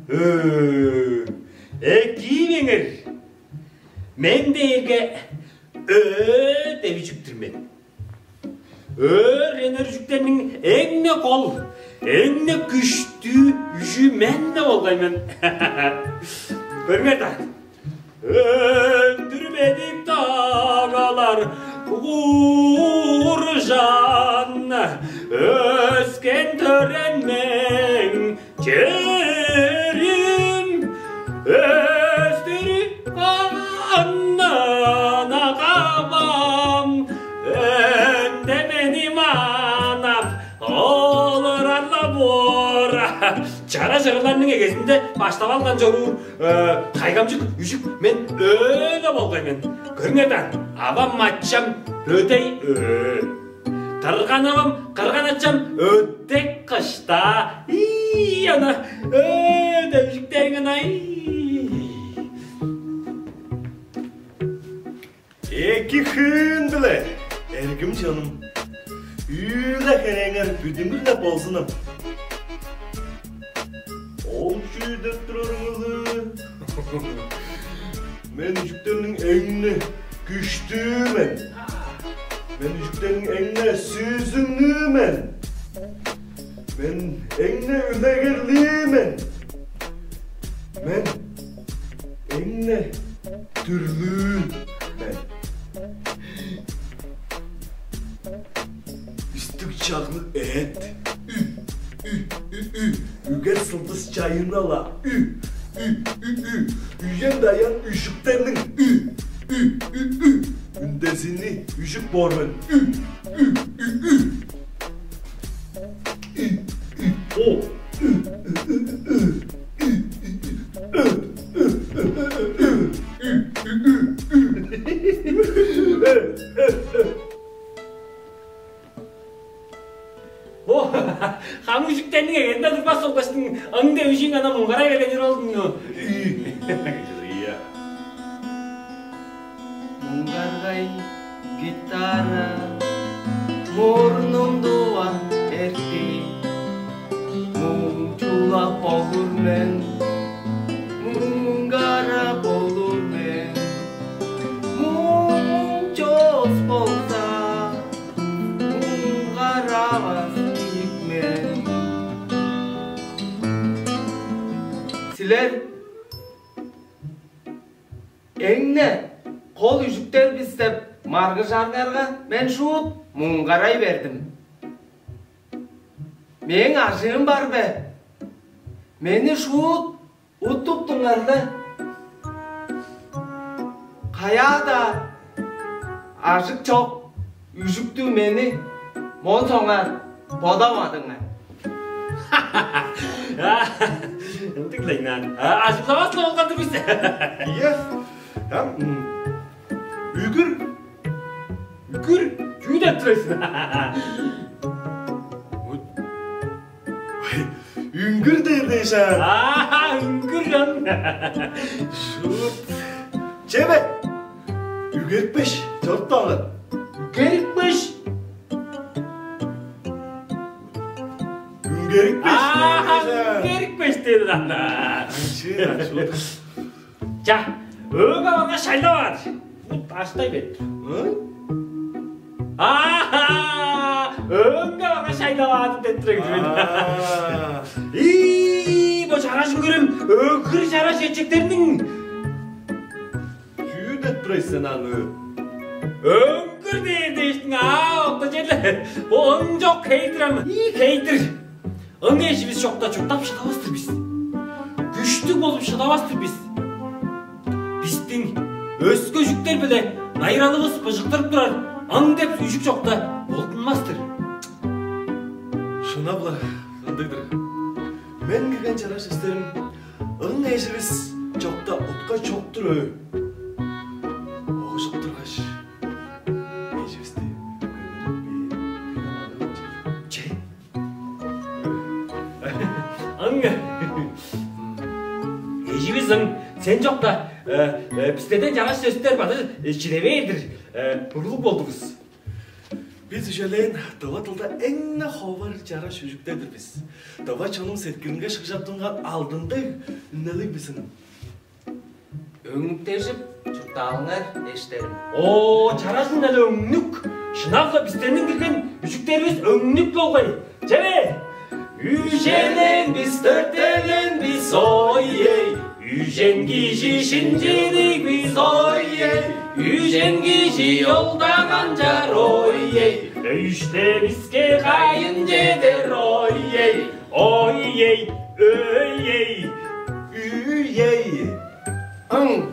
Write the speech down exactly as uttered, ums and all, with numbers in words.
Ээ, экиивеңер. Мен дээрге Ө деп үжүк-түр мен. Өөренир үжүктерниң эң-не кол, эң-не күштүү үжү мен-не болгай мен. Көрүңер даан. Өндүр бедик дагалар ууржан, өскен-төрен мең черим, өстүр кааннана кавам, өндемени манап олурар-ла боор. Чараш ырларның эгезинде баштап алган чоруур, э, кайгамчык үжүк мен Ө-ле болгай мен. Көрүңер даан, авам-ачам Бөдей Ө. Кырган-авам, кырган-ачам Өдек Кышта. Ийи, ана, Ө деп үжүктериң ана, ийи. Эки-хөөн-биле, эргим чонум. Үүле-херээңер бүдүмүр-ле болзунум. Ол чүү деп турарыңар? Мен үжүктерниң эң-не күштүү мен. Мен үжүктерниң эң-не сүзүңнүү мен. Мен эң-не үлегерлии мен. Мен эң-не дүрлүү мен. Үстүг чаглыг эът. Ү, ү, ү, ү, ү. Үгер сылдыс чайыннала. Ү, ү, ү, ү, ү. Үен-даян үжүктерниң. Ү, ү, ү, ү. Үндезини үжүк боор мен. Ү, ү, ү, ү. Ү, ү, о. Ү, ү, ү, ү. Ү, ү, ү, ү. Ү, ү, ү, ү. О, хамык үжүктерниң эгезинде турбас болгаштың, аңда үжүң ана муңгарай берген чер болдуң. Ийе. Муңгаргай гитара мурнумду ап эртти. Муңчулап болур мен, муңгарап болур мен. Муң чоос болза, муңгаравас ийик мен. Силер эң-не кол үжүктер бис деп маргыжарыңарга, мен шуут муңгарай бердим. Мээң ажыым бар бе? Мени шуут уттуптуңар-ла. Каяа-даа ажык чок үжүктүг мени моон соңгаар бодавадыңар. Ындыг-ла ыйнаан. А, ажыглавас-ла болган-дыр бис. Ийе. Ам, м, үгүр. Үгүр, чүү деп тур сен? Үңгүр дээр дээш аа. Аа, үңгүр ам. Шуут. Чеме. Үгерипкеш, чоруптуп алган. Үгерипкеш? Үңгерипкеш. Аа, үңгерипкеш дээш анда. Чын, шуут. Ча, өөгү баргаш шайлап аар. Бут аштай бет. Ы? Аа, өөгү баргаш шайлап аар деп тур эгидим мен. Аа. Ии, бо чараш үңгүрүм, өгүр чараш эчектерниң. Чүү деп тур сен аны? Өңгүр дээр дээштиң, аа, октажерле. Бо ынчок хейтер ам. Ии, хейтер. Ың эживис чокта чурттап шыдавас-тыр бис. Күштүг болуп шыдавас-тыр бис. Бистиң өске үжүктер-биле найыралывыс быжыктырып турар ың деп үжүк чокта болдунмас-тыр. Шынап-ла ындыг-дыр. Мен кирген чараш эстерим, ың эживис чокта утка чок-тур өө. Оожуп тургаш, эживисти көмүдүп бээр. Че? Ың. Эживис ың, сен чокта, э, э, бистерден чараш сөстер база, э, чиде бээр-дир, э, бурлуг болдувус. Бис үжелээн тыва дылда эң-не ховар чараш үжүктер-дир бис. Тыва чоннуң сеткилинге шыгжап тунган алдындыг үнелиг бис ын. Өңнүктежип чурттаалыңар, эштерим. О, чаражын эле өңнүк. Шынап-ла бистерниң билген үжүктеривис өңнүк болгай. Чеве! Үжелең бис, төртелең бис, ой-ей. Үжен кижи шинчилиг бис, ой-ей. Үжен кижи олда канчар, ой-ей. Өйште биске кайын чедер, ой-ей. Ой-ей, өй-ей, үй-ей. Ың.